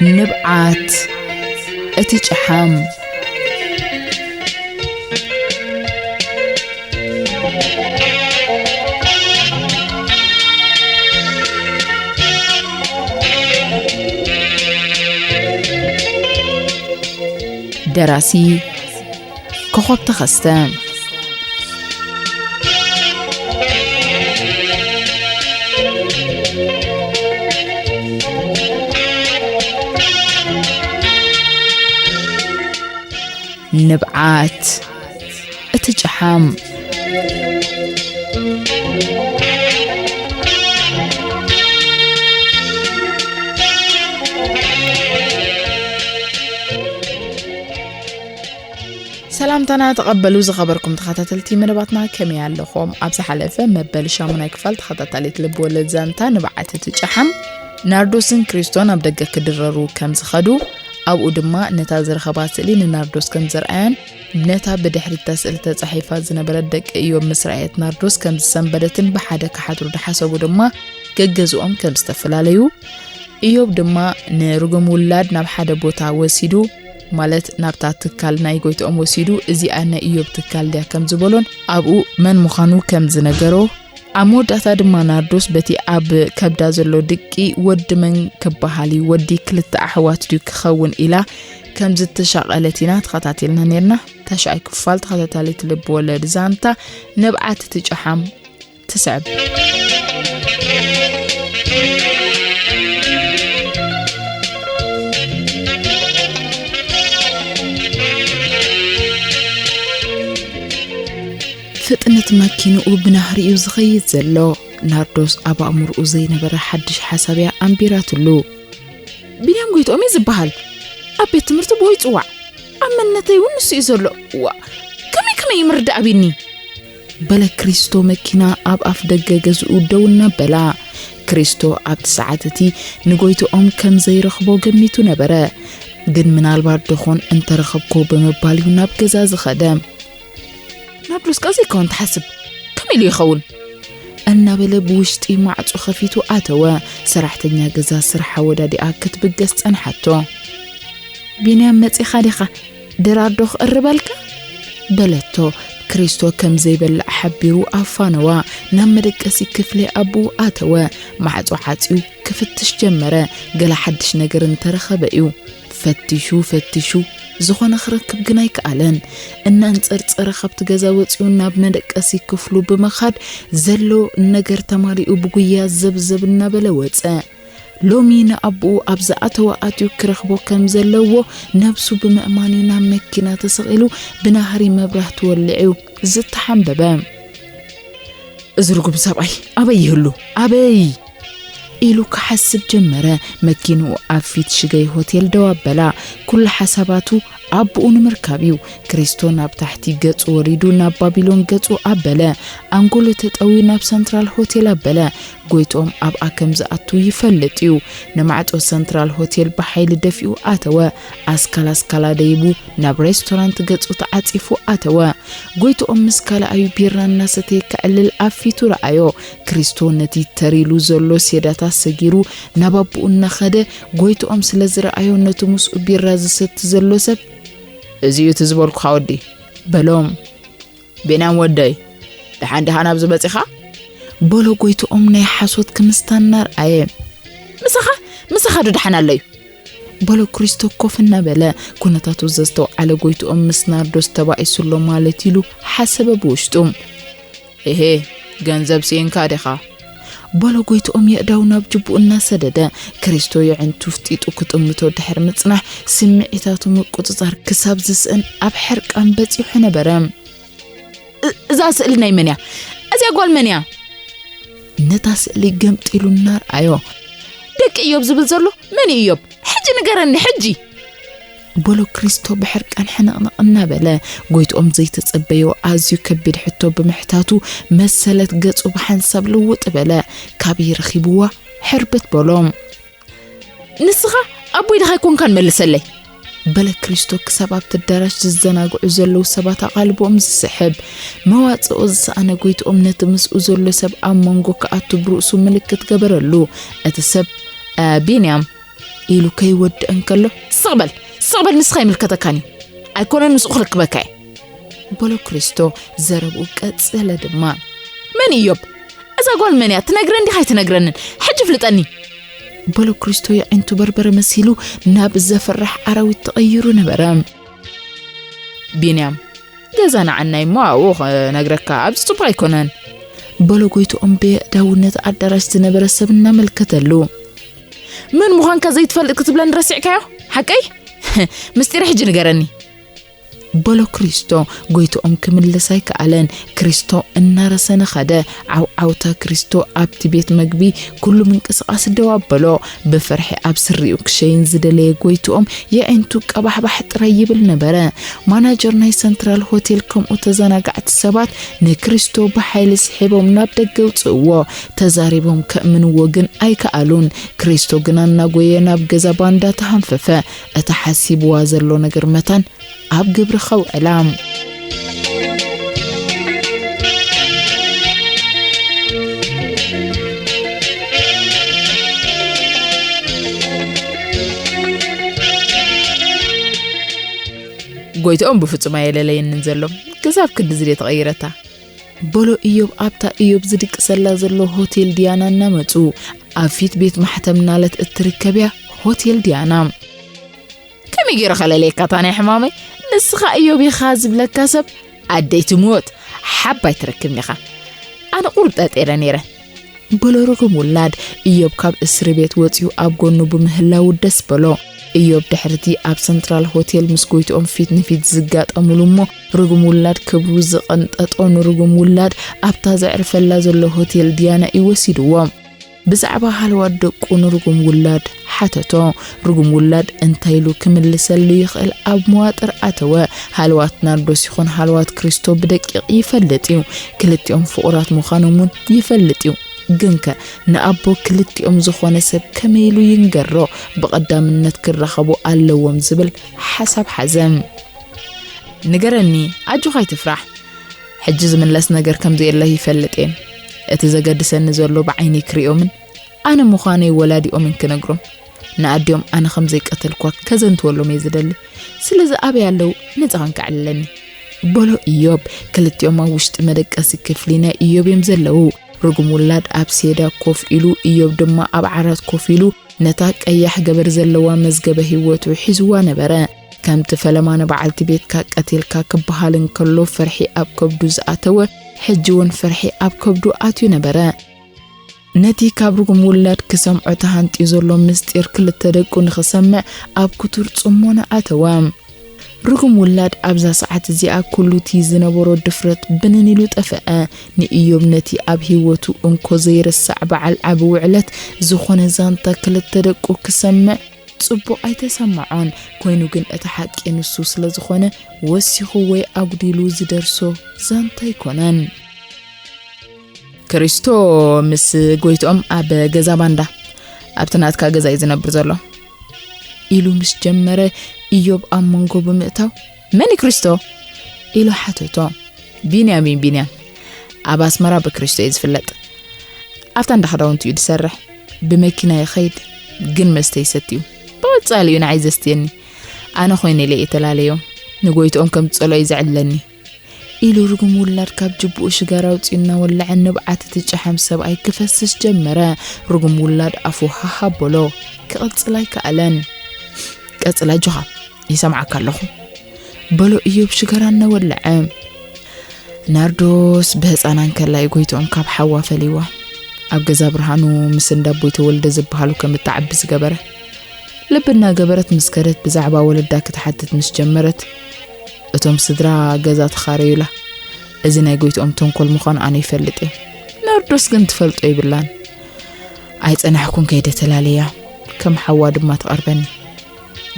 ንብዓት እቲ ጨሓም። ደራሲ ኮኾብ ተኸስተ። ንብዓት እቲ ጨሓም። ሰላምታና ተቐበሉ ዝኸበርኩም ተኸታተልቲ መደባትና፣ ከመይ ኣለኹም? ኣብ ዝሓለፈ መበል ሻሙናይ ክፋል ተኸታታሊት ልብ ወለድ ዛንታ ንብዓት እቲ ጨሓም፣ ናርዶስን ክሪስቶን ኣብ ደገ ክድረሩ ከም ዝኸዱ፣ ኣብኡ ድማ ነታ ዝረኸባ ስእሊ ንናርዶስ ከም ዘርኣያን፣ ነታ ብድሕሪት እታ ስእሊ ተጻሒፋ ዝነበረት ደቂ እዮብ ምስ ረኣየት ናርዶስ ከም ዝሰንበደትን ብሓደ ክሓድሩ ድሓሰቡ ድማ ገገዝኦም ከም ዝተፈላለዩ፣ እዮብ ድማ ንርጉም ውላድ ናብ ሓደ ቦታ ወሲዱ፣ ማለት ናብታ ትካል ናይ ጎይትኦም ወሲዱ፣ "እዚኣ ናይ እዮብ ትካል ድያ?" ከም ዝበሎን ኣብኡ መን ምዃኑ ከም ዝነገሮ፣ ኣብ መወዳእታ ድማ ናርዶስ በቲ ኣብ ከብዳ ዘሎ ድቂ፣ "ወዲ መን ክበሃል እዩ? ወዲ ክልተ ኣሕዋት ድዩ ክኸውን?" ኢላ ከም ዝተሻቐለት ኢና ተኸታቲልና ነርና። ታሽዓይ ክፋል ተኸታታሊት ልብ ወለድ ዛንታ ንብዓት እቲ ጨሓም ትስዕብ። ፍጥነት መኪንኡ ብናህሪ እዩ ዝኸይድ ዘሎ። ናርዶስ ኣብ ኣእምሮኡ ዘይነበረ ሓድሽ ሓሳብ እያ ኣንቢራትሉ። ቢንያም ጎይትኦም እዩ ዝበሃል። ኣብ ቤት ትምህርቲ ብኡ ይጽዋዕ። ኣብ መንነተይ እውን ንሱ እዩ ዘሎ። ዋ፣ ከመይ ከመይ እዩ ምርዳእ ኣቢኒ? በለ ክሪስቶ መኪና ኣብ ኣፍ ደገ ገዝኡ ደው እናበላ። ክሪስቶ ኣብቲ ሰዓት እቲ ንጎይትኦም ከም ዘይረኽቦ ገሚቱ ነበረ። ግን ምናልባት ደኾን እንተረኸብኮ ብምባል እዩ ናብ ገዛ ዝኸደ። ናርዶስ ቃ ዘይከውን ትሓስብ? ከመይ ኢሉ ይኸውን? እናበለ ብውሽጢ ማዕጾ ከፊቱ ኣተወ። ሰራሕተኛ ገዛ ስርሓ ወዳዲኣ ክትብገስ ጸንሓቶ። ቢንያም መጺኻ ዲኻ? ድራር ዶ ክቕርበልካ? በለቶ። ክሪስቶ ከም ዘይበልዕ ሓቢሩ ኣፋነዋ። ናብ መደቀሲ ክፍሊ ኣቦኡ ኣተወ። ማዕጾ ዓጽዩ ክፍትሽ ጀመረ። ገለ ሓድሽ ነገር እንተረኸበ እዩ። ፈቲሹ ፈቲሹ ዝኾነ ክረክብ ግን ኣይከኣለን። እናንጸርጸረ ካብቲ ገዛ ወጺኡ ናብ መደቀሲ ክፍሉ ብምኻድ ዘሎ ነገር ተማሊኡ ብጉያ ዘብዘብ እናበለ ወጸ። ሎሚ ንኣቦኡ ኣብ ዝኣተወ ኣትዩ ክረኽቦ ከም ዘለዎ ነብሱ ብምእማን'ዩ ናብ መኪና ተሰቒሉ ብናህሪ መብራህቲ ወሊዑ ዝተሓምበበ። "እዚ ርጉም ሰብኣይ ኣበይ ይህሉ? ኣበይ?" ኢሉ ክሓስብ ጀመረ። መኪንኡ ኣብ ፊት ሽገይ ሆቴል ደው ኣበላ። ኩሉ ሓሳባቱ ኣቦኡ ንምርካብ እዩ። ክሪስቶ ናብ ታሕቲ ገጹ ወሪዱ ናብ ባቢሎን ገጹ ኣበለ። ኣንጎሎ ተጠውዩ ናብ ሰንትራል ሆቴል ኣበለ። ጎይትኦም ኣብኣ ከም ዝኣቱ ይፈልጥ እዩ። ንማዕጾ ሰንትራል ሆቴል ብሓይሊ ደፊኡ ኣተወ። ኣስካል ኣስካላ ደይቡ ናብ ሬስቶራንት ገጹ ተዓጺፉ ኣተወ። ጎይትኦም ምስ ካልኣዩ ቢራ እናሰተየ ከዕልል ኣብ ፊቱ ረኣዮ። ክሪስቶ ነቲ ተር ኢሉ ዘሎ ሴዳታት ሰጊሩ ናብ ኣቦኡ እናኸደ፣ ጎይትኦም ስለ ዝረኣዮ ነቲ ምስኡ ቢራ ዝሰቲ ዘሎ ሰብ፣ "እዚ እዩ እቲ ዝበልኩኻ ወዲ" በሎ። "ቤንያም ወደይ፣ ደሓን ዲኻ ናብዚ መጺኻ?" በሎ ጎይትኦም ናይ ሓሶት ክምስታ እናርኣየ። "ምሳኻ፣ ምሳኻ ዶ ደሓን ኣለዩ?" በሎ ክሪስቶ ኮፍ እናበለ። ኩነታቱ ዘስተውዓለ ጎይትኦም ምስ ናርዶስ ተባኢሱ ኣሎ ማለት ኢሉ ሓሰበ ብውሽጡ። "እሄ፣ ገንዘብ ስኢንካ ዲኻ?" በሎ ጎይትኦም የእዳው ናብ ጅቡኡ እናሰደደ። ክሪስቶ የዕንቱ ፍጢጡ ክጥምቶ ድሕሪ ምጽናሕ ስምዒታቱ ምቁጽጻር ክሳብ ዝስእን ኣብ ሕርቃን በጺሑ ነበረ። "እ-፣ እዛ ስእሊ ናይ መን እያ? እዚኣ ጓል መን እያ?" ነታ ስእሊ ገምጢሉ እናርኣዮ። "ደቂ እዮብ ዝብል ዘሎ መን እዩ እዮብ? ሕጂ ንገረኒ፣ ሕጂ!" በሎ ክሪስቶ ብሕርቃን ሕንቕንቕ እናበለ። ጎይትኦም ዘይተጸበዮ ኣዝዩ ከቢድ ሕቶ ብምሕታቱ መሰለት ገጹ ብሓንሳብ ልውጥ በለ። ካበይ ረኺብዋ? ሕርብት በሎ። "ንስኻ ኣቦይ ዲኻ ኣይኮንካን መልሰለይ?" በለ ክሪስቶ ክሳብ ኣብቲ ኣዳራሽ ዝዘናግዑ ዘለዉ ሰባት ኣቓልቦኦም ዝስሕብ። መዋጽኦ ዝሰኣነ ጎይትኦም ነቲ ምስኡ ዘሎ ሰብ ኣብ መንጎ ክኣቱ ብርእሱ ምልክት ገበረሉ። እቲ ሰብ "እ፣ ቢንያም" ኢሉ ከይወድእ እንከሎ "ስቕ በል፣ ስቕ በል፣ ንስኻ ኣይምልከተካን እዩ። ኣይኮነን ምስኡ ክርክበካ እየ" በሎ ክሪስቶ ዘረብኡ ቀጸለ ድማ። "መን እዮብ? እዛ ጓል መን እያ? ትነግረን ዲኻ ኣይትነግረንን? ሕጂ ፍልጠኒ!" በሎ ክሪስቶ የዒንቱ በርበረ መሲሉ ናብ ዘፍርሕ ኣራዊት ተቐይሩ ነበረ። "ቢንያም፣ ገዛ ንዓናይ እሞ ኣብኡ ክነግረካ ኣብዚ ጽቡቕ ኣይኮነን" በሎ ጎይትኦም ብየእዳውነት ኣዳራሽ ዝነበረ ሰብ እናመልከተሉ። "መን ምዃንካ ዘይትፈልጥ ክትብለኒ ረሲዕካዮ? ሓቀይ? ምስጢር ሕጂ ንገረኒ" በሎ ክሪስቶ። ጎይትኦም ክምልስ ኣይከኣለን። ክሪስቶ እናረሰነ ኸደ። ዓውዓውታ ክሪስቶ ኣብቲ ቤት መግቢ ኩሉ ምንቅስቓስ ደው ኣበሎ። ብፍርሒ ኣብ ስሪኡ ክሸይን ዝደለየ ጎይትኦም የዒንቱ ቀባሕባሕ ጥራይ ይብል ነበረ። ማናጀር ናይ ሰንትራል ሆቴል ከምኡ ተዘናጋዕቲ ሰባት ንክሪስቶ ብሓይሊ ስሒቦም ናብ ደገ ውጽእዎ። ተዛሪቦም ከእምንዎ ግን ኣይከኣሉን። ክሪስቶ ግና እናጎየ ናብ ገዛ ባንዳ ተሃንፈፈ። እታ ሓሲብዋ ዘሎ ነገር መታን ኣብ ግብሪ ከውዕላ። ጎይትኦም ብፍጹም ኣየለለየንን ዘሎ። ክሳብ ክንድዚ ድየ ተቐይረታ? በሎ እዮብ ኣብታ እዮብ ዝድቅሰላ ዘሎ ሆቴል ዲያና እናመጹ ኣብ ፊት ቤት ማሕተም ናለት እትርከብ እያ ሆቴል ዲያና። ከመይ ገይረ ከለለየካ እታ ናይ ሕማመይ? ንስኻ እዮብ ኢኻ ዝብለካ ሰብ ኣደይ ትሞት ሓባይ ትረክብኒ ኢኻ። ኣነ ቁሩብ ጠርጢረ ነይረ። በሎ ርጉም ውላድ። እዮብ ካብ እስሪ ቤት ወጺኡ ኣብ ጎኑ ብምህላዉ ደስ በሎ። እዮብ ድሕርቲ ኣብ ሰንትራል ሆቴል ምስ ጎይትኦም ፊት ንፊት ዝጋጠሙሉ እሞ ርጉም ውላድ ክብሩ ዝቐንጠጦ ንርጉም ውላድ ኣብታ ዘዕርፈላ ዘሎ ሆቴል ዲያና እዩ ወሲድዎ። ብዛዕባ ሃለዋት ደቁ ንርጉም ውላድ ሓተቶ። ርጉም ውላድ እንታይ ኢሉ ክምልሰሉ ይኽእል ኣብ መዋጥር ኣተወ። ሃለዋት ናርዶስ ይኹን ሃለዋት ክሪስቶ ብደቂቕ ይፈልጥ እዩ። ክልቲኦም ፍቑራት ምዃኖም እውን ይፈልጥ እዩ። ግንከ ንኣቦ ክልቲኦም ዝኾነ ሰብ ከመይ ኢሉ ይንገሮ? ብቐዳምነት ክራኸቡ ኣለዎም ዝብል ሓሳብ ሓዘ። ንገረኒ፣ ኣጆኻ ኣይትፍራሕ። ሕጂ ዝምለስ ነገር ከም ዘየለ ይፈልጥ እየ። እቲ ዘገድሰኒ ዘሎ ብዓይነይ ክሪኦምን ኣነ ምዃነይ ወላዲኦምን ክነግሮም። ንኣዲኦም ኣነ ከም ዘይቀተልኳ ከዘንትወሎም እየ ዝደሊ። ስለዚ ኣበይ ኣለዉ? ነጻ ኮንካ ኣዕልለኒ። በሎ እዮብ። ክልቲኦም ኣብ ውሽጢ መደቀሲ ክፍሊ ናይ እዮብ እዮም ዘለዉ። ርጉም ውላድ ኣብ ሴዳ ኮፍ ኢሉ፣ እዮብ ድማ ኣብ ዓራት ኮፍ ኢሉ ነታ ቀያሕ ገበር ዘለዋ መዝገበ ህይወቱ ሒዝዋ ነበረ። ከምቲ ፈለማ ንበዓልቲ ቤትካ ቀቲልካ ክበሃል እንከሎ ፍርሒ ኣብ ከብዱ ዝኣተወ፣ ሕጂ እውን ፍርሒ ኣብ ከብዱ ኣትዩ ነበረ። ነቲ ካብ ርጉም ውላድ ክሰምዖ ተሃንጥዩ ዘሎ ምስጢር ክልተ ደቁ ንኽሰምዕ ኣብ ክቱር ጽሞና ኣተወ። ርጉም ውላድ ኣብዛ ሰዓት እዚኣ ኩሉ እቲ ዝነበሮ ድፍረት ብንን ኢሉ ጠፍአ። ንእዮብ ነቲ ኣብ ህይወቱ እንኮ ዘይርሳዕ በዓል ዓቢ ውዕለት ዝኾነ ዛንታ ክልተ ደቁ ክሰምዕ ጽቡቕ ኣይተሰምዖን። ኮይኑ ግን እቲ ሓቂ ንሱ ስለ ዝኾነ ወሲኹ ወይ ኣጉዲሉ ዝደርሶ ዛንታ ኣይኮነን። ክሪስቶ ምስ ጎይትኦም ኣብ ገዛ ባንዳ፣ ኣብቲ ናትካ ገዛ እዩ ዝነብር ዘሎ። ኢሉ ምስ ጀመረ፣ እዮብ ኣብ መንጎ ብምእታው፣ "መን እዩ ክሪስቶ?" ኢሉ ሓተቶ። "ቢንያም እዩ፣ ቢንያም። ኣብ ኣስመራ ብክሪስቶ እዩ ዝፍለጥ። ኣብታ እንዳ ክዳውንቲ እዩ ዝሰርሕ። ብመኪና ይኸይድ፣ ግን መስተ ይሰቲ እዩ። ብቐጻሊ እዩ ንዓይ ዘስትየኒ። ኣነ ኮይነ ኢለ እየ ተላለዮ። ንጎይትኦም ከም ዝጸልኦ እዩ ዘዕልለኒ" ኢሉ ርጉም ውላድ ካብ ጅብኡ ሽጋራ ኣውጺኡ እናወለዐ ንብዓት እቲ ጨሓም ሰብኣይ ክፈስስ ጀመረ። ርጉም ውላድ ኣፉ ሃህ ኣበሎ። ክቕጽል ኣይከኣለን። "ቀጽል ኣጆኻ፣ ይሰምዓካ ኣለኹ" በሎ እዮብ ሽጋራ እናወለዐ። ናርዶስ ብህፃና እንከላ እዩ ጎይትኦም ካብ ሓዋ ፈሊዋ። ኣብ ገዛ ብርሃኑ ምስ እንዳ ኣቦይ ተወልደ ዝበሃሉ ከም እትዓቢ ዝገበረ። ልቢ እናገበረት ምስ ከደት ብዛዕባ ወለዳ ክትሓትት ምስ ጀመረት፣ እቶም ስድራ ገዛ ተኻረዩላ። እዚ ናይ ጎይትኦም ተንኮል ምዃኑ ኣነ ይፈልጥ እየ። ናርዶስ ግን ትፈልጦ ይብላን። ኣይጸናሕኩን ከይደ ተላለያ፣ ከም ሓዋ ድማ ትቐርበኒ።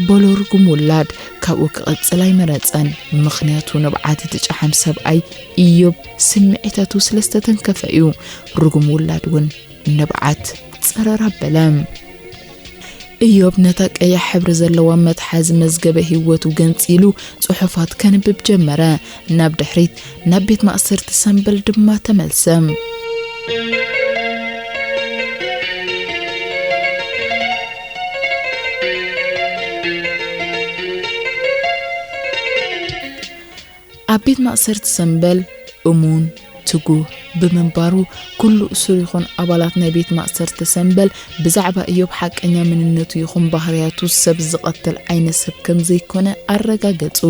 በሎ ርጉም ውላድ ካብኡ ክቕጽል ኣይመረጸን። ምኽንያቱ ንብዓት እቲ ጨሓም ሰብኣይ ኢዮብ ስምዒታቱ ስለ ዝተተንከፈ እዩ። ርጉም ውላድ እውን ንብዓት ጸረር ኣበለ። እዮብ ነታ ቀያሕ ሕብሪ ዘለዋ መትሓዚ መዝገበ ህይወቱ ገንጺሉ ጽሑፋት ከንብብ ጀመረ። ናብ ድሕሪት ናብ ቤት ማእሰርቲ ሰምበል ድማ ተመልሰ። ኣብ ቤት ማእሰርቲ ሰምበል እሙን፣ ትጉህ ብምንባሩ፣ ኩሉ እሱር ይኹን ኣባላት ናይ ቤት ማእሰርቲ ሰምበል ብዛዕባ እዮብ ሓቀኛ መንነቱ ይኹን ባህርያቱ ሰብ ዝቐትል ዓይነት ሰብ ከም ዘይኮነ ኣረጋገጹ።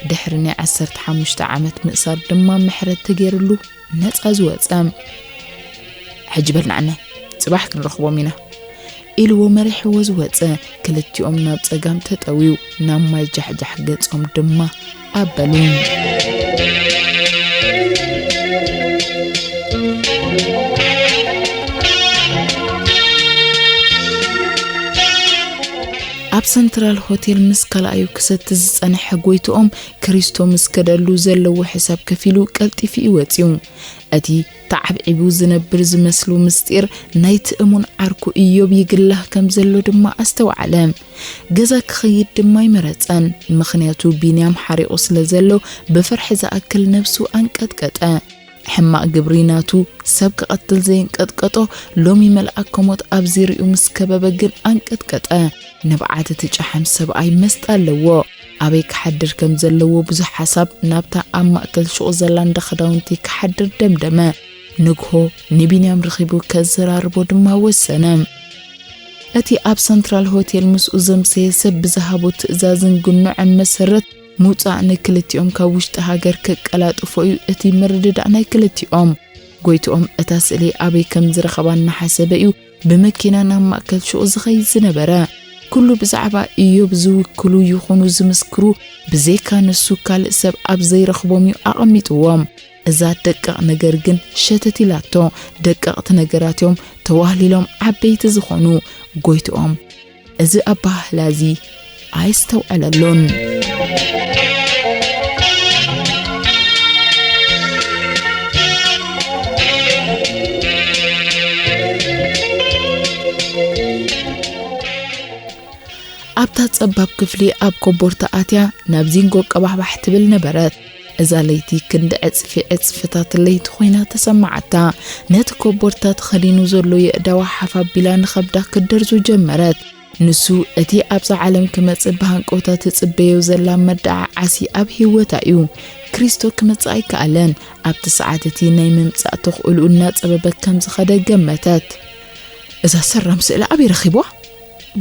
ድሕሪ ናይ ዓሰርተ ሓሙሽተ ዓመት ምእሳር ድማ ምሕረት ተገይርሉ ነጻ ዝወጸ። "ሕጂ በል ንዓናይ፣ ጽባሕ ክንረኽቦም ኢና" ኢልዎ መሪሕዎ ዝወጸ። ክልቲኦም ናብ ጸጋም ተጠውዩ ናብ ማይ ጃሕጃሕ ገጾም ድማ ኣበሉ። ኣብ ሰንትራል ሆቴል ምስ ካልኣዩ ክሰቲ ዝጸንሐ ጎይትኦም፣ ክሪስቶ ምስ ከደሉ ዘለዎ ሕሳብ ከፊሉ ቀልጢፉ እዩ ወጺኡ። እቲ ተዓብዒቡ ዝነብር ዝመስሎ ምስጢር ናይቲ እሙን ዓርኩ እዮብ ይግላህ ከም ዘሎ ድማ ኣስተውዓለ። ገዛ ክኸይድ ድማ ኣይመረጸን፣ ምኽንያቱ ቢንያም ሓሪቑ ስለ ዘሎ ብፍርሒ ዝኣክል ነብሱ ኣንቀጥቀጠ። ሕማቕ ግብሪ ናቱ ሰብ ክቐትል ዘየንቀጥቀጦ ሎሚ መልኣከ ሞት ኣብ ዙርያኡ ምስ ከበበ ግን ኣንቀጥቀጠ። ንብዓት እቲ ጨሓም ሰብኣይ መስጣ ኣለዎ። ኣበይ ክሓድር ከም ዘለዎ ብዙሕ ሓሳብ ናብታ ኣብ ማእከል ሹቕ ዘላ እንዳ ክዳውንቲ ክሓድር ደምደመ። ንግሆ ንቢንያም ረኺቡ ከዘራርቦ ድማ ወሰነ። እቲ ኣብ ሰንትራል ሆቴል ምስኡ ዘምሰየ ሰብ ብዝሃቦ ትእዛዝን ግኑዕን መሰረት ምውጻእ ንክልቲኦም ካብ ውሽጢ ሃገር ከቀላጥፎ እዩ እቲ ምርድዳእ ናይ ክልቲኦም። ጎይትኦም እታ ስእሊ ኣበይ ከም ዝረኸባ እናሓሰበ እዩ ብመኪና ናብ ማእከል ሹቕ ዝኸይድ ዝነበረ። ኩሉ ብዛዕባ እዮብ ዝውክሉ ይኹኑ ዝምስክሩ ብዘይካ ንሱ ካልእ ሰብ ኣብ ዘይረኽቦም እዩ ኣቐሚጥዎም። እዛ ደቃቕ ነገር ግን ሸተት ኢላቶ። ደቀቕቲ ነገራት እዮም ተዋህሊሎም ዓበይቲ ዝኾኑ። ጎይትኦም እዚ ኣበሃህላ እዚ ኣየስተውዐለሉን። ኣብታ ጸባብ ክፍሊ ኣብ ኮቦርታ ኣትያ ናብ ዚንጎ ቀባሕባሕ ትብል ነበረት። እዛ ለይቲ ክንዲ ዕጽፊ ዕጽፍታት ለይቲ ኮይና ተሰማዓታ። ነቲ ኮቦርታ ተኸዲኑ ዘሎ የእዳዋ ሓፍ ኣቢላ ንኸብዳ ክትደርዞ ጀመረት። ንሱ እቲ ኣብዛ ዓለም ክመጽእ ብሃንቀውታ ትጽበዮ ዘላ መደዓዓሲ ኣብ ህይወታ እዩ። ክሪስቶ ክመጽእ ኣይከኣለን። ኣብቲ ሰዓት እቲ ናይ ምምጻእ ተኽእልኡ እናጸበበ ከም ዝኸደ ገመተት። "እዛ ሰራም ስእሊ ኣበይ ረኺብዋ?"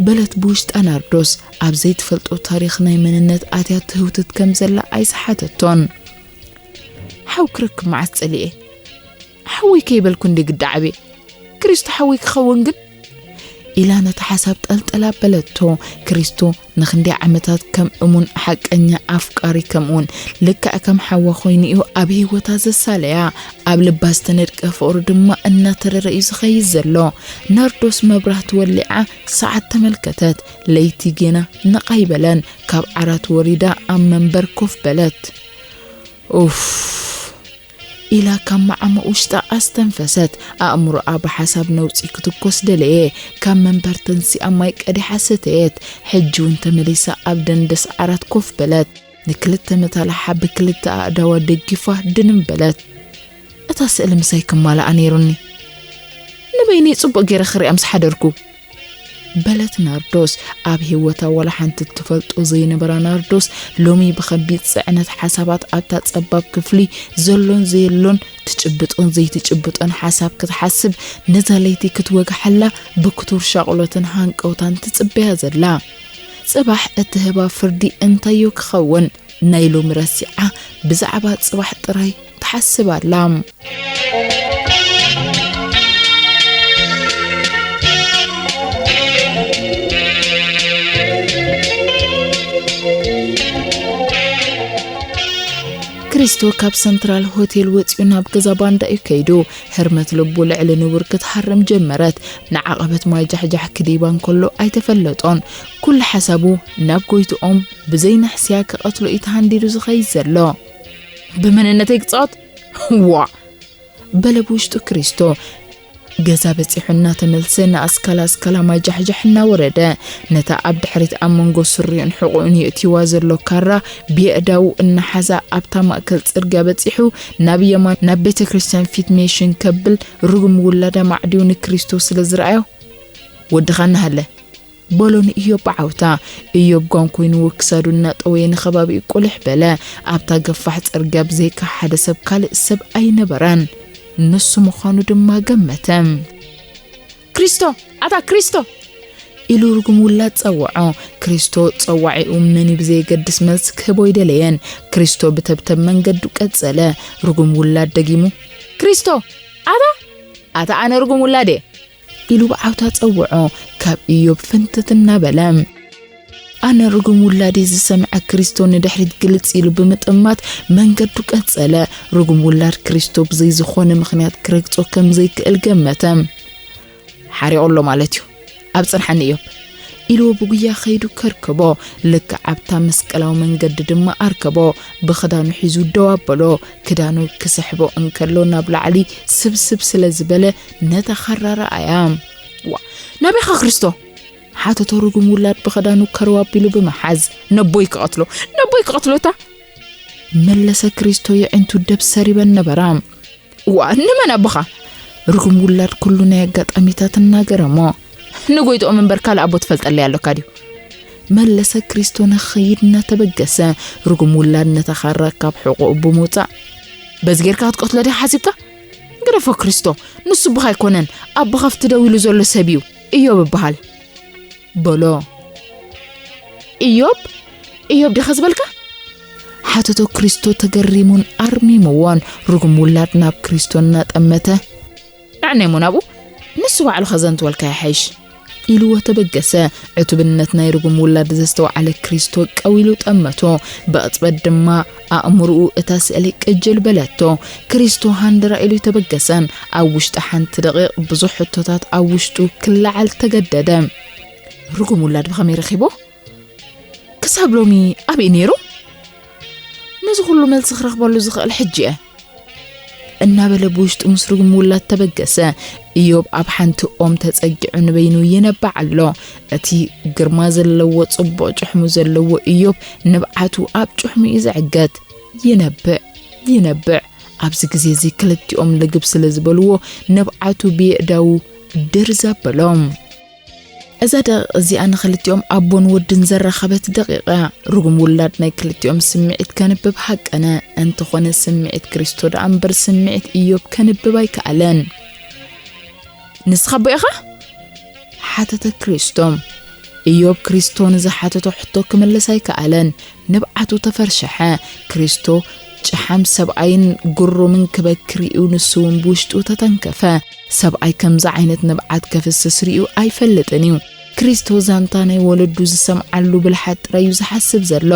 በለት ብውሽጣ ናርዶስ። ኣብ ዘይትፈልጦ ታሪኽ ናይ መንነት ኣትያ ትህውትት ከም ዘላ ኣይሰሓተቶን። "ሓው ክረክብ መዓስ ጸሊኤ? ሓወይ ከይበልኩ እንዴ ግዳ ዓብየ? ክሪስቶ ሓወይ ክኸውን ግን?" ኢላ ነቲ ሓሳብ ጠልጠል ኣበለቶ። ክሪስቶ ንኽንደይ ዓመታት ከም እሙን ሓቀኛ ኣፍቃሪ፣ ከምኡውን ልክዕ ከም ሓዋ ኮይኑ እዩ ኣብ ህይወታ ዘሳለያ። ኣብ ልባ ዝተነድቀ ፍቕሩ ድማ እናተረረ እዩ ዝኸይድ ዘሎ። ናርዶስ መብራህቲ ወሊዓ ሰዓት ተመልከተት። ለይቲ ጌና ነቕ ኣይበለን። ካብ ዓራት ወሪዳ ኣብ መንበር ኮፍ በለት። "ኡፍ" ኢላ ካብ መዓሙቕ ውሽጣ ኣስተንፈሰት። ኣእምሮኣ ብሓሳብ ነውጺ ክትኮስ ደለየ። ካብ መንበር ተንሲኣ ማይ ቀዲሓ ሰተየት። ሕጂ እውን ተመሊሳ ኣብ ደንደስ ዓራት ኮፍ በለት። ንክልተ መታልሓ ብክልተ ኣእዳዋ ደጊፋ ድንም በለት። "እታ ስእሊ ምሳይ ክማልኣ ነይሩኒ። ንበይነይ ጽቡቕ ገይረ ክሪኣ ምስ ሓደርኩ" በለት ናርዶስ። ኣብ ህይወታ ዋላ ሓንቲ ትፈልጦ ዘይነበራ ናርዶስ፣ ሎሚ ብኸቢድ ጽዕነት ሓሳባት ኣብታ ጸባብ ክፍሊ ዘሎን ዘየሎን፣ ትጭብጦን ዘይትጭብጦን ሓሳብ ክትሓስብ፣ ነዛ ለይቲ ክትወግሓላ ብክቱር ሻቕሎትን ሃንቀውታን ትጽበያ ዘላ። ጽባሕ እትህባ ፍርዲ እንታዮ ክኸውን? ናይ ሎሚ ረሲዓ ብዛዕባ ጽባሕ ጥራይ ትሓስብ ኣላ። ክሪስቶ ካብ ሰንትራል ሆቴል ወጺኡ ናብ ገዛ ባንዳ እዩ ከይዱ። ህርመት ልቡ ልዕሊ ንቡር ክትሃርም ጀመረት። ንዓቐበት ማይ ጃሕጃሕ ክድይባ እንከሎ ኣይተፈለጦን። ኩሉ ሓሳቡ ናብ ጎይትኦም ብዘይ ንሕስያ ክቐትሎ እዩ ተሃንዲዱ ዝኸይድ ዘሎ። "ብመንነተይ ክጻወት? ዋ!" በለ ብውሽጡ ክሪስቶ። ገዛ በጺሑ እናተመልሰ ንኣስካላ ኣስካላ ማይ ጃሕጃሕ እናወረደ፣ ነታ ኣብ ድሕሪት ኣብ መንጎ ስሪኡን ሕቑኡን የእትይዋ ዘሎ ካራ ብየእዳዉ እናሓዛ ኣብታ ማእከል ጽርግያ በጺሑ ናብ የማን ናብ ቤተ ክርስቲያን ፊት ሜሽን ከብል ርጉም ውላዳ ማዕድዩ ንክሪስቶ ስለ ዝረኣዮ፣ "ወድኻ እናሃለ" በሎ ንኢዮብ ብዓውታ። ኢዮብ ጓን ኮይንዎ ክሳዱ እናጠወየ ንኸባቢኡ ቁልሕ በለ። ኣብታ ገፋሕ ጽርግያ ብዘይካ ሓደ ሰብ ካልእ ሰብ ኣይነበረን። ንሱ ምዃኑ ድማ ገመተ። "ክሪስቶ! ኣታ ክሪስቶ!" ኢሉ ርጉም ውላድ ጸውዖ። ክሪስቶ ጸዋዒኡ መን እዩ ብዘየገድስ መልሲ ክህቦ ኣይደለየን። ክሪስቶ ብተብተብ መንገዱ ቀጸለ። ርጉም ውላድ ደጊሙ፣ "ክሪስቶ! ኣታ! ኣታ ኣነ ርጉም ውላድ እየ!" ኢሉ ብዓውታ ጸውዖ። ካብ ኢዮብ ፍንትት እናበለ፣ ኣነ ርጉም ውላድ እየ ዝሰምዐ። ክሪስቶ ንድሕሪት ግልጽ ኢሉ ብምጥማት መንገዱ ቀጸለ። ርጉም ውላድ ክሪስቶ ብዘይ ዝኾነ ምኽንያት ክረግጾ ከም ዘይክእል ገመተ። "ሓሪቑ ኣሎ ማለት እዩ። ኣብ ጽንሓኒ እዮብ!" ኢልዎ ብጉያ ከይዱ ከርክቦ። ልክዕ ኣብታ መስቀላዊ መንገዲ ድማ ኣርከቦ። ብኽዳኑ ሒዙ ደው ኣበሎ። ክዳኑ ክስሕቦ እንከሎ ናብ ላዕሊ ስብስብ ስለ ዝበለ ነታ ኻራ ረኣያ። "ዋ፣ ናበይኻ ክሪስቶ?" ሓተቶ ርጉም ውላድ ብኽዳኑ ከርው ኣቢሉ ብምሓዝ። "ነቦይ ክቐትሎ፣ ነቦይ ክቐትሎ እታ!" መለሰ ክሪስቶ የዒንቱ ደብ ሰሪበን ነበራ። "ዋ፣ ንመን ኣቦኻ?" ርጉም ውላድ ኩሉ ናይ ኣጋጣሚታት እናገረሞ። "ንጎይትኦም እምበር ካልእ ኣቦ ትፈልጠለይ ኣሎካ ድዩ?" መለሰ ክሪስቶ ንኽይድ እናተበገሰ። ርጉም ውላድ ነታ ኻራ ካብ ሕቑኡ ብምውጻእ፣ "በዚ ጌርካ ክትቀትሎ ዲኻ ሓሲብካ? ግደፎ ክሪስቶ፣ ንሱ ኣቦኻ ኣይኮነን፣ ኣቦኻ ኣብቲ ደው ኢሉ ዘሎ ሰብ እዩ፣ እዮብ እበሃል" በሎ። "እዮብ? እዮብ ዲኻ ዝበልካ?" ሓተቶ ክሪስቶ ተገሪሙን ኣርሚምዎን። ርጉም ውላድ ናብ ክሪስቶ እናጠመተ፣ "ንዕነይ እሞ ናብኡ፣ ንሱ ባዕሉ ከዘንትወልካ ይሓይሽ" ኢልዎ ተበገሰ። ዕቱብነት ናይ ርጉም ውላድ ዘስተውዓለ ክሪስቶ ቀው ኢሉ ጠመቶ። ብቕጽበት ድማ ኣእምሮኡ እታ ስእሊ ቅጅል በለቶ። ክሪስቶ ሃንደራ ኢሉ ኣይተበገሰን። ኣብ ውሽጢ ሓንቲ ደቂቕ ብዙሕ ሕቶታት ኣብ ውሽጡ ክለዓል ተገደደ። ርጉም ውላድ ብኸመይ ረኺቦ? ክሳብ ሎሚ ኣበይ ነይሩ? ነዚ ኩሉ መልሲ ክረኽበሉ ዝኽእል ሕጂ እየ። እናበለ ብውሽጡ ምስ ርጉም ውላድ ተበገሰ። እዮብ ኣብ ሓንቲ ኦም ተጸጊዑ ንበይኑ ይነብዕ ኣሎ። እቲ ግርማ ዘለዎ ጽቡቕ ጭሕሙ ዘለዎ እዮብ ንብዓቱ ኣብ ጭሕሙ እዩ ዝዕገት። ይነብዕ፣ ይነብዕ። ኣብዚ ግዜ እዚ ክልቲኦም ልግብ ስለ ዝበልዎ ንብዓቱ ብየእዳዉ ድርዝ ኣበሎም። እዛ ደቂቕ እዚኣ ንኽልቲኦም ኣቦን ወድን ዘራኸበት ደቂቕ እያ። ርጉም ውላድ ናይ ክልቲኦም ስምዒት ከንብብ ሃቀነ። እንተኾነ ስምዒት ክሪስቶ ደኣ እምበር ስምዒት እዮብ ከንብብ ኣይከኣለን። "ንስኻ ኣቦ ኢኻ?" ሓተተ ክሪስቶ። እዮብ ክሪስቶ ንዝሓተቶ ሕቶ ክምልስ ኣይከኣለን። ንብዓቱ ተፈርሸሐ። ክሪስቶ ጨሓም ሰብኣይን ግሩምን ክበኪ ርእዩ ንሱ እውን ብውሽጡ ተተንከፈ። ሰብኣይ ከምዚ ዓይነት ንብዓት ከፍስስ ርእዩ ኣይፈልጥን እዩ። ክሪስቶ ዛንታ ናይ ወለዱ ዝሰምዓሉ ብልሓት ጥራይ እዩ ዝሓስብ ዘሎ።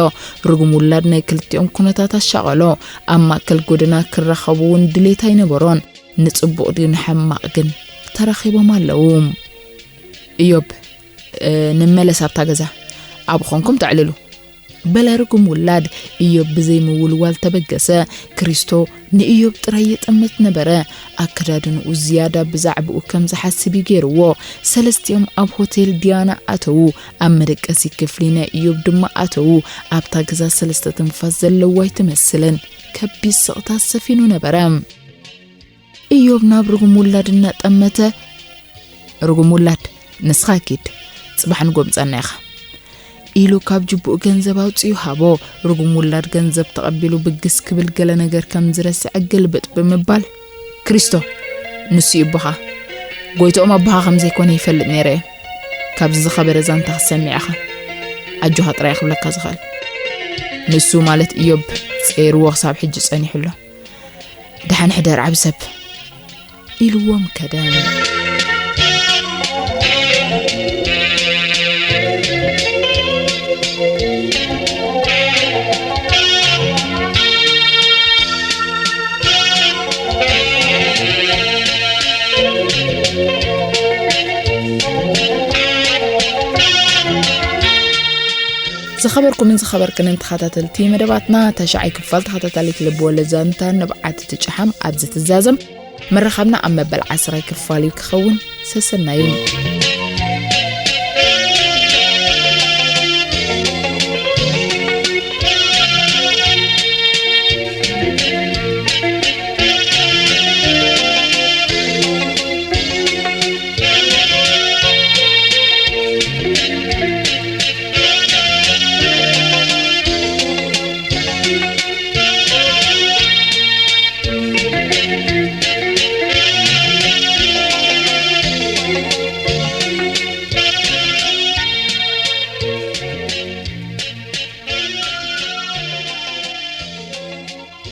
ርጉም ውላድ ናይ ክልቲኦም ኩነታት ኣሻቐሎ። ኣብ ማእከል ጎደና ክራኸቡ እውን ድሌት ኣይነበሮን። ንጽቡቕ ድዩ ንሕማቕ ግን ተራኺቦም ኣለዉ። "እዮብ፣ እ፣ ንመለስ ኣብታ ገዛ። ኣብኡ ኾንኩም ተዕልሉ" በለ ርጉም ውላድ። እዮብ ብዘይ ምውልዋል ተበገሰ። ክሪስቶ ንእዮብ ጥራይ ይጥምት ነበረ። ኣከዳድንኡ ዝያዳ ብዛዕባኡ ከም ዝሓስብ እዩ ገይርዎ። ሰለስቲኦም ኣብ ሆቴል ዲያና ኣተዉ። ኣብ መደቀሲ ክፍሊ ናይ እዮብ ድማ ኣተዉ። ኣብታ ገዛ ሰለስተ ትንፋስ ዘለዎ ኣይትመስልን። ከቢድ ስቕታ ሰፊኑ ነበረ። እዮብ ናብ ርጉም ውላድ እናጠመተ፣ "ርጉም ውላድ፣ ንስኻ ኪድ፣ ጽባሕ ንጎምጻና ኢኻ" ኢሉ ካብ ጅቡኡ ገንዘብ ኣውጺኡ ሃቦ። ርጉም ውላድ ገንዘብ ተቐቢሉ ብግስ ክብል ገለ ነገር ከም ዝረስዐ ግልብጥ ብምባል፣ "ክሪስቶ፣ ንሱ እዩ ኣቦኻ። ጎይትኦም ኣቦኻ ከም ዘይኮነ ይፈልጥ ነይረ እየ። ካብዚ ዝኸበረ ዛንታ ክትሰምዕ ኢኻ። ኣጆኻ ጥራይ ክብለካ ዝኽእል። ንሱ ማለት እዮብ ጸይርዎ ክሳብ ሕጂ ጸኒሑ ኣሎ። ደሓን ሕደር ዓቢ ሰብ" ኢልዎም ከደ። ዝኸበርኩምን ዝኸበርክንን ተኸታተልቲ መደባትና፣ ተሽዓይ ክፋል ተኸታታሊት ልብ ወለድ ዛንታ ንብዓት እቲ ጨሓም ኣብዚ ትዛዘም። መራኸብና ኣብ መበል ዓስራይ ክፋል እዩ ክኸውን። ሰሰናዩ።